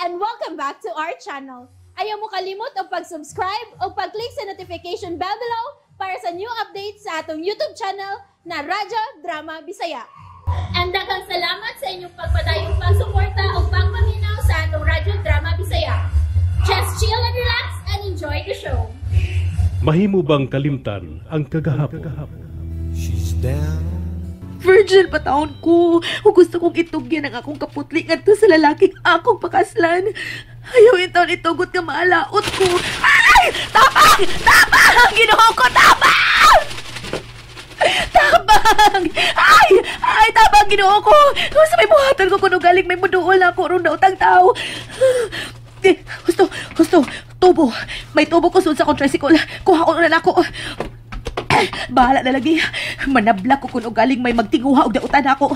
And welcome back to our channel. Ayaw mo kalimot og pag-subscribe o pag-click sa notification bell below para sa new updates sa atong YouTube channel na Radyo Drama Bisaya. And daghang salamat sa inyong pagpadayong pagsuporta o pagpaminaw sa atong Radyo Drama Bisaya. Just chill and relax and enjoy the show. Mahimo bang kalimtan ang kagahapon? She's down. Virgin pa taon ko. O gusto kong itugyan ang akong kaputli ngadto sa lalaking akong pakaslan. Ayaw intawn itugot nga maalaot ko. Ay! Tabang! Tabang! Ginoo ko, tabang! Tabang! Ay! Ay, tabang, Ginoo ko! Sa may buhatan ko kuno galing may muduol na ako ron na utang tao. Eh, husto, husto, tubo. May tubo ko sud sa akong tricycle. Kuha ko na nako. Bahala na lagi. Manabla ko kung galing may magtinguha og dautan ako.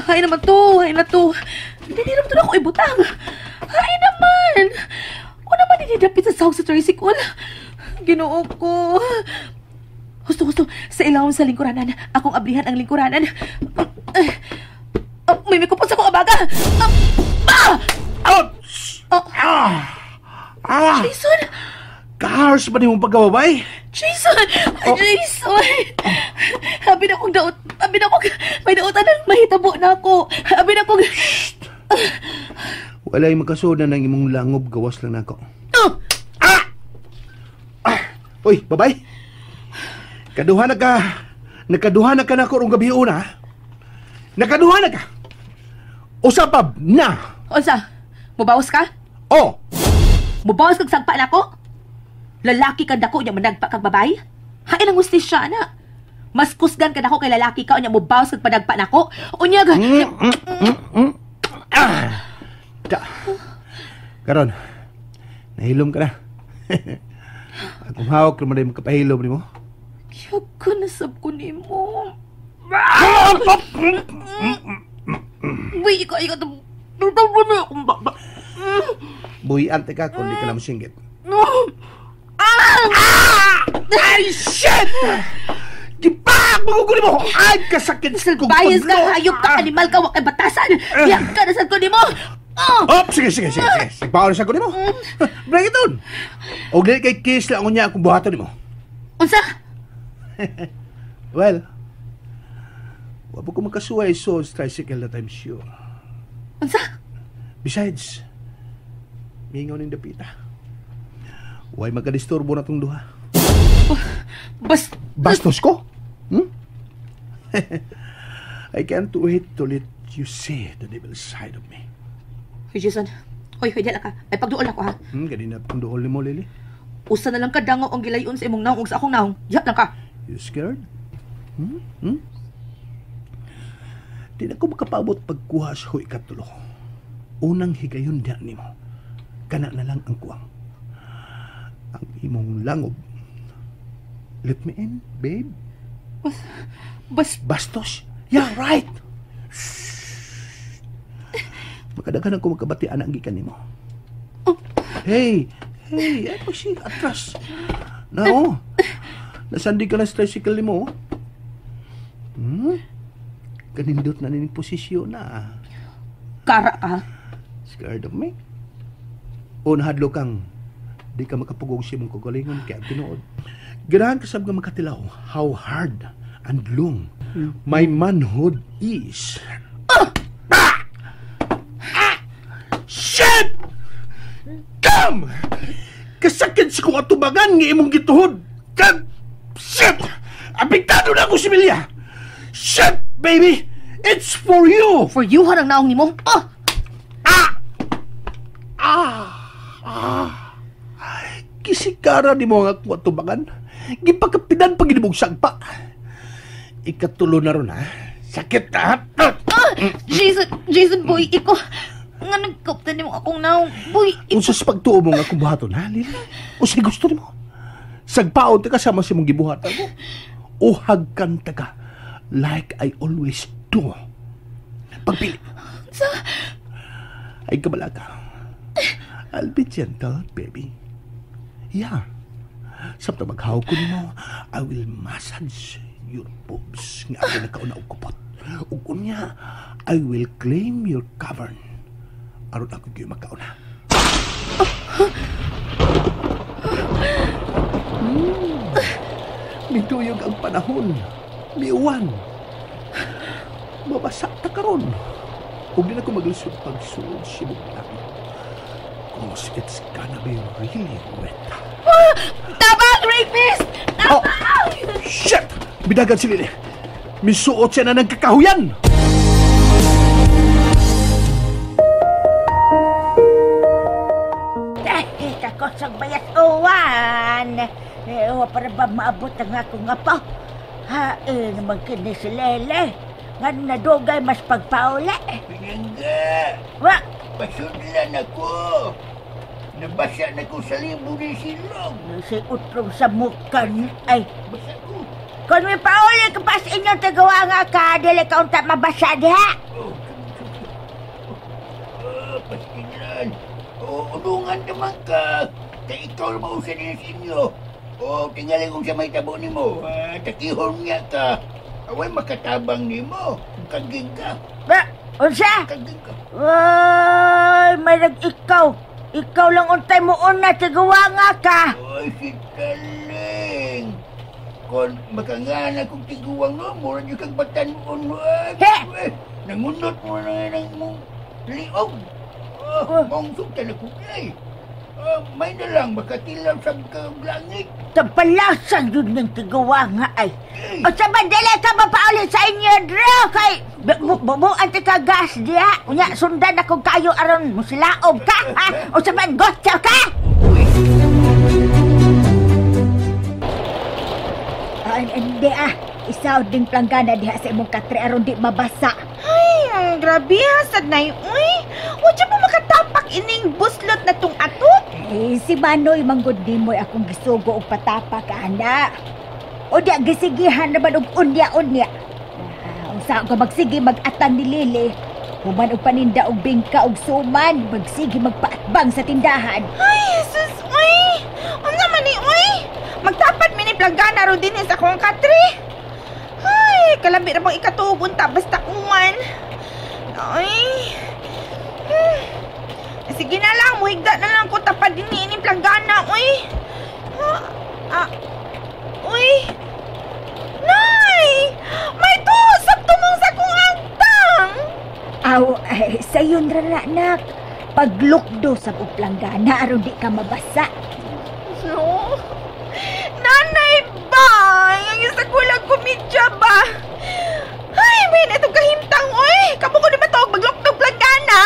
Ay naman to, ay na to. Hindi naman to na ako ibutang. Ay naman. O naman hindi dapit sa sahog sa tricycle. Ginoo ko. Husto, husto. Sa ilawom sa lingkuranan. Akong ablihan ang lingkuranan. Ah, may mikupot sa akong abaga. Ah, ah! Ouch! Oh. Ah! Ah! Jason! Cars ba ni mong pagkababay? Jason! Oh. Jason! Abi na kong daot. Abi na kong may dautan ng mahitabo na ako. Abi na kong Walay makasuod na ng imong langob, gawas lang nako. Oh! Ah! Uy, babay! Kaduha na ka. Nakaduha na ka nako rong gabi una. Nakaduha na ka. Usapab na. Unsa? Mubawas ka? Oh! Mubawas kag sagpa nako? Lalaki ka dako nya managpa kag babay? Hain ang hustisya na. Mas kusgan ka dako kay lalaki ka unya mubawas kag panagpa nako. Unya ga Ah! Da. Karon. Nahilom ka na. Akong hawak naman ay makapahilom nimo. Kaya ka nasab ko nimo. Uy, ikaw, ikaw, na akong baba. Buhian ka kung di ka na masinggit. Ah! Ay, shit! Gipa! Maguguli mo! Ay, kasakit kong Bias ka, paglo! hayop ka, animal ka, wa kay batasan. Diyak ka na sad ko nimo. Oh! Oh, sige, sige, sige, sige. Nagpaon sa ko nimo. Bring it on. Og dili kay kiss lang unya akong buhaton nimo. Unsa? Well, wa pa ko makasuway so sa tricycle that I'm sure. Unsa? Besides, mingaw ning dapita. Way magkadisturbo na tong duha. Bas Bastos ko? Hmm? I can't wait to let you see the devil side of me. Hoy, Jason. Hoy, hoy, diyan ka. May pagduol ako, ha. Ganina pang duol nimo, Lily. Usa na lang kadangaw ang gilayon sa imong naong ug sa akong naong. Diyan lang ka. You scared? Hmm? Hmm? Di na ko makapaabot pagkuha sa huy katulo. Unang higayon diya nimo. Kana na lang ang kuwang. Ang imong langob. Let me in, babe. Bas Bastos? Yeah, right. Shh. Makadaghan ako magkabati anak gikan nimo. Hey, hey, ay pag siya atras. Na oh. Nasandi ka na sa tricycle nimo. Oh. Hmm? Kanindot na nining posisyon na. Kara ka. Scared of me? O nahadlo kang di ka makapugog sa imong kagalingon kay ang tinuod. Ganahan ka sab nga makatilaw how hard and long my manhood is. Ah! Ah! Shit! Damn! Kasakit sa kong atubangan nga imong gituhod. God! Shit! Apektado na ako si Milya! Shit, baby! It's for you! For you harang naong nimo. Ah! Ah! Kisikara ni mo ang akong atubangan. Gipakapidan pag ginimong sagpa. Ikatulo na ron, ha? Sakit, ha? Ah! Jason, Jason boy, iko. Nga nagkaptan nimo akong naong. Boy, iko. Unsa sa pagtuo mo nga akong buhaton, ha, Lily? Unsay gusto nimo? Sagpaon ta ka sama sa imong gibuhatan mo. O hagkan ta ka like I always do. Pagpili. Sa Ay kabala ka. I'll be gentle, baby. Yeah. Samtang maghawak ko nimo, I will massage your boobs nga ako nakauna og kupot. Ug unya, I will claim your cavern. Aron ako gyud makauna. Niduyog ang panahon. Miuwan. Mabasa ta karon. Ug di na ko maglisod pagsuod sa imong langit. Cause it's gonna be really wet. Tabang, rapist! Oh! Shit! Bidagan si Lily. Misuot siya na nagkakahuyan! Ay, kakosang bayat uwan. Eh, para ba maabot ang akong apo? Hain naman kini si Lele. Nga nadugay mas pagpauli. Pinangga! Wa! Pasudlan ako! Nabasa na ko sa libo ni silong. Si utrong sa mukan ay. Basa ko. Kung may pauli ka pa sa inyong tagawa nga ka, dili ka unta mabasa diha. Oh, pastilan. Oh, ulungan naman ka. Kaya ikaw na mausa din sa inyo. Oh, tingaling kung sa may tabo ni mo. Takihon niya ka. Away makatabang ni mo. Kaging ka. Ba, unsa? Kaging ka. Ay, may nag-ikaw. Ikaw lang untay mo una, tagawa nga ka. Oy, si Taling. Kung makangana kong tiguang no, mura niyo kang batanon mo. He! Eh, nangunot mo na ng mong liog. Oh, maungsog talaga ko kay. May na lang, makatilaw sa langit. Tampalasan yun ng tigawa nga ay. O sa bandila ka mapauli sa inyo, Drew, kay bubuan ti ka gas diha. Unya, sundan akong kayo aron musilaob ka, ha? O sa man, gotcha ka! Ay, hindi ah. Isaw ding planggana diha sa imong katre aron di mabasa. Ay, grabe ha, sad na uy. Wa pa makatapak ining buslot na tung atot. Eh, si Manoy manggod nimoy akong gisugo og patapak ana. O di gisigihan naman og unya-unya. Unsa ka magsige mag-atang ni Lily. Human og paninda og bingka og suman, magsige magpaatbang sa tindahan. Ay, sus, uy. Unsa man ni uy? Magtapat mi ni planggana ron dinhi sa akong katre. Ay, kalabi ra bang ikatuog unta basta uwan. Ay. Sige na lang, muhigda na lang ko tapad din ni ining planggana, uy. Uy. Nay! May tusap tumong sa kong angtang. Aw, ay, sayon ra na, anak. Paglukdo sa planggana aron di ka mabasa. No. Nanay ba? Ang isa ko lang komedya ba? Ay, may na itong kahimtang, uy! Kamo ko na ba ito maglukdog planggana?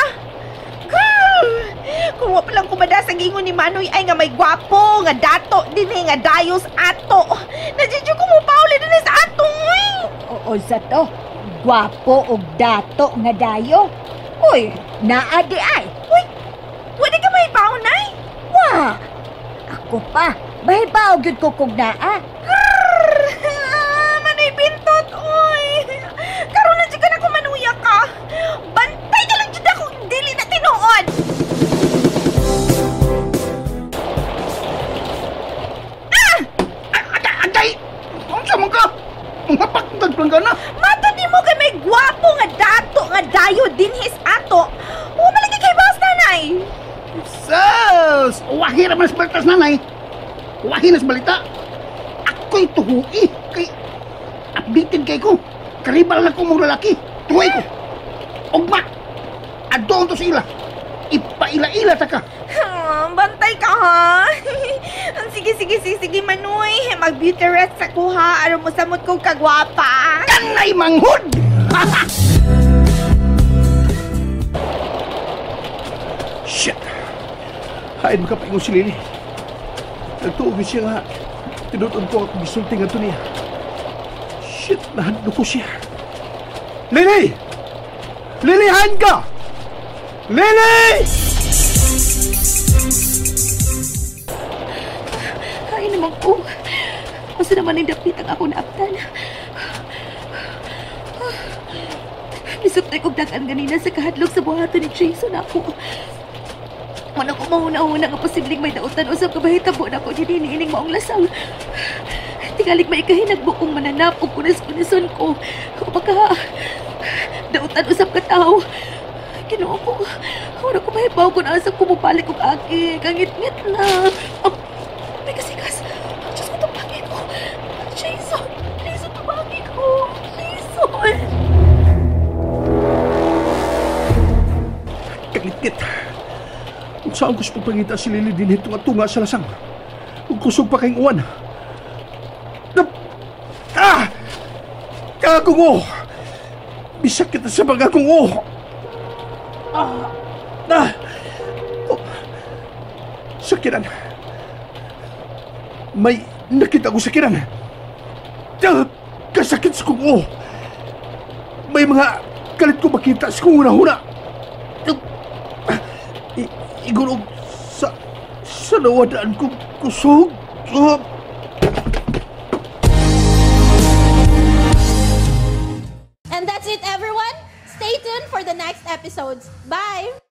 Girl! Kung wa pa lang kumada sa gingon ni Manoy ay nga may gwapo, nga dato din eh, nga dayos ato. Nadidyo ko mo pauli din eh sa atong, uy! Oo, sa to. Gwapo og dato nga dayo. Uy, naa di ay. Uy, wala ka may paunay? Wa! Ako pa, mahibaw gyud ko kung naa. Manoy pintot, uy! Karon na dyan ka na kumanuya ka. Bantay ka lang dyan ako, dili na tinuod! Ah! Aday! Unsa man ka? Mapakdag planggana. Matod nimo kay may gwapo nga dato nga dayo dinhis ato. O malagi kay basta nanay. Sus! Wahi ra man sa balita nanay. Wahi na sa balita. Ako'y tuhui kay updated kay ko. Karibal na ko mong lalaki. Tuhay ko. Ugma. Adtoon to sa ila. Ipaila-ila ta ka. Bantay ka ha. Sige, Manoy. Mag-beauty rest sa kuha. Aron mo samot kong kagwapa. Kanay manghod! Shit! Hain makapaingon si Lily. Nagtuog siya nga. Tinutuon ko akong gisulti nga to niya. Shit! Nahadlo ko siya. Lily! Lily, hain ka! Lily! Ay naman ko. Basta naman ang dapit ang ako naaptan. Misuptay kong dagan ganina sa kahadlok sa buhaton ni Jason ako. Wala ko mauna-una nga posibleng may dautan usab kabahitabo na ako din ining maong lasang. Tingalig may ikahinagbo kong mananap o kunas-kunason ko. O baka dautan usab ka tao. Ginoo ko. Wala ko mahibaw kung asa ko mubalik og aki. Kangit-ngit na. Oh, may kasikas. Diyos ko, tubagi ko. Jason, Jason, tubagi ko. Jason. Kangit-ngit. Kung saan ko sa pagpangita si Lily din ito at tunga sa lasang. Kung kusog pa kayong uwan. Ah! Kagungo! Bisakit kita sa pagagungo! Ah! Ah! Oh. Sakiran! May nakita ko sakiran! Ah! Kasakit sa kungo! May mga kalit ko makita sa kong huna-huna! Igulog sa nawadaan kong kusog! Ah! And that's it, everyone. Stay tuned for the next episodes. Bye!